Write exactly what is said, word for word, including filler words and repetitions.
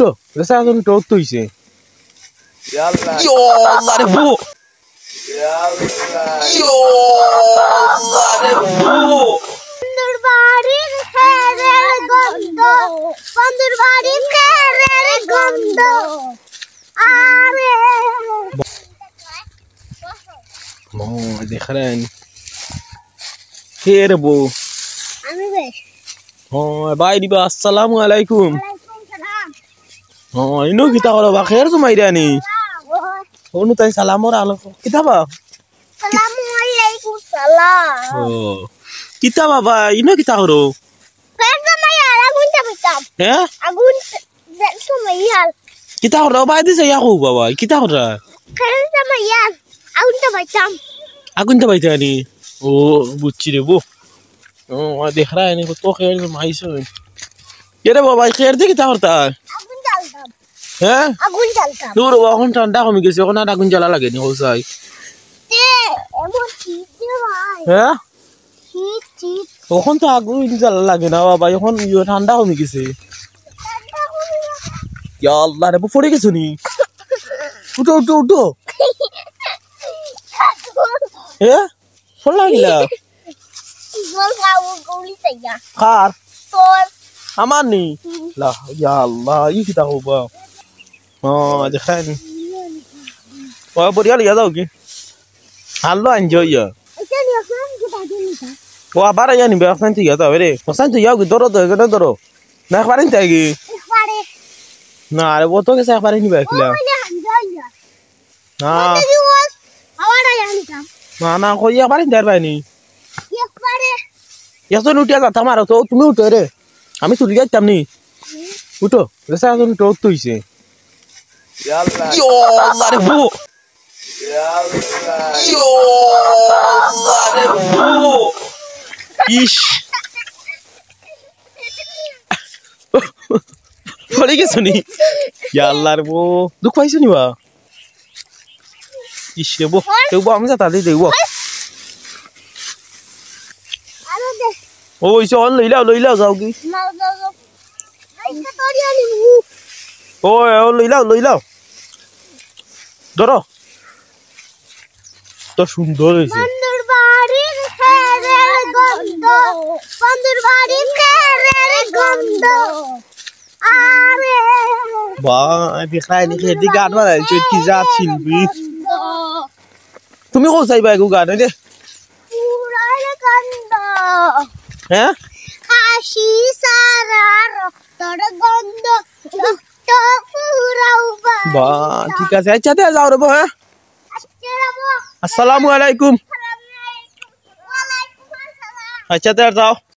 তো, রেসা এখন টোক তো হইছে। ইয়া আল্লাহ। ইয়ো আল্লাহ রে বো। ইয়া আল্লাহ। ইয়ো আল্লাহ রে বো। বন্ধুর বাড়ির খেরের গন্ধ, বন্ধুর বাড়ির খেরের গন্ধ। আরে। ও, দেখরেন। কে রে বো? আমি বে। ও, ভাই দিবা, আসসালামু আলাইকুম। ওয়ালাইকুম সালাম। ও, ইনো কিতা করো বা? খের জমাইরানি? ও। অনু তাই সালামর আলো। কিতা বা? সালামু আলাইকুম সালাম। ও। কিতা বাবা, ইনো কিতা করো? খের জমাইয়ার, আগুন চাপাইতাম। হ্যাঁ? আগুন দে-, জমাইয়ার। কিতা করো? বাই দিছে ইয়া কো বাবা, কিতা করো? খের জমাইয়ার, আগুন চাপাইতাম। আগুন চাপাইতানি? ও, বুঝছি রে বো। ও, দেখরা এনে কত খের জমাইছো। এরে বাবা, খের দি কিতা করতা? আগুন জ্বালতাম। হ্যাঁ? আগুন জ্বালতাম। দূর, অখন ঠান্ডা কমি গেছে, অখন আর আগুন জ্বালা লাগেনি, হোসাই। তে, এমন শীত রে ভাই। হ্যাঁ? শীত, শীত। অখন তো আগুন জ্বালা লাগে না বাবা, অখন ইয়ে ঠান্ডা কমি গেছে। ঠান্ডা কমি গেছে। ইয়া আল্লাহ রে, পড়ি গেছো নি? উঠো, উঠো, উঠো। এ? পড়লা কিলা? জল খাও, গৌলি চাইয়া। কার? তোর। আমার নি? হুম। লা, ইয়া আল্লাহ, ই কিতা কও বা? ও, দেখরায়নি। ও, বরিয়া লইয়া যাও কি? হারলো আনছো ইয়া। এটা নিয়ে আসলাম, যে বাজে নিতা। ও, আবার আইয়া নিবা, একখান তুই ইয়া যাও রে। একখান তুই ইয়া কি? ধরো তো, এখানে ধরো। না, একবারে নিতে কি? একবারে। না, আরে, ও তো গেছে একবারে নিবা, ও, কিলা? মানে, হামজা ইয়া। না। ওই দেখি, ও, আবার আইয়া নিতাম। না, না, কই একবারে নিতে পারবায় নি? একবারে। একজন উঠিয়া যাতাম আর তো, তুমি উঠো রে। আমি চলি যাইতাম নি। উঠো, রেসা এখন টোক তো হইছে। ইয়া আল্লাহ। ইয়ো আল্লাহ রে বো। ইয়া আল্লাহ। ইয়ো আল্লাহ রে বো। ইশ। পড়ি গেছো নি? ইয়া আল্লাহ রে বো। দুখ পাইছো নি বা? ইশ রে বো। কেউ বো, আমি যাতা দি দেবো। আরো দে। ও, ইসে অন লইলাও, লইলাও, যাও কি? না, যাও, যাও। আইসা তোর ইয়া নিমু। ও, ও, লইলাও, লইলাও। ধরো। তো সুন্দর হইছে। বন্ধুর বাড়ির খেরের গন্ধ, বন্ধুর বাড়ির খেরের গন্ধ। আরে। বাহ, দেখরায়নি, খের দি গান বানাইছে, কি জাত শিল্পী। তুমি কও চাইবা এগু গান, এই যে। পুরার গন্ধ। হ্যাঁ? খাসি সারা রক্তর গন্ধ, রক্ত পুরাও বা। বাহ, ঠিক আছে। আচ্ছা, তে যাও রে বো, হ্যাঁ? আচ্ছা রে বো। আসসালামু আলাইকুম। ওয়ালাইকুম আসসালাম। আচ্ছা, তে যাও।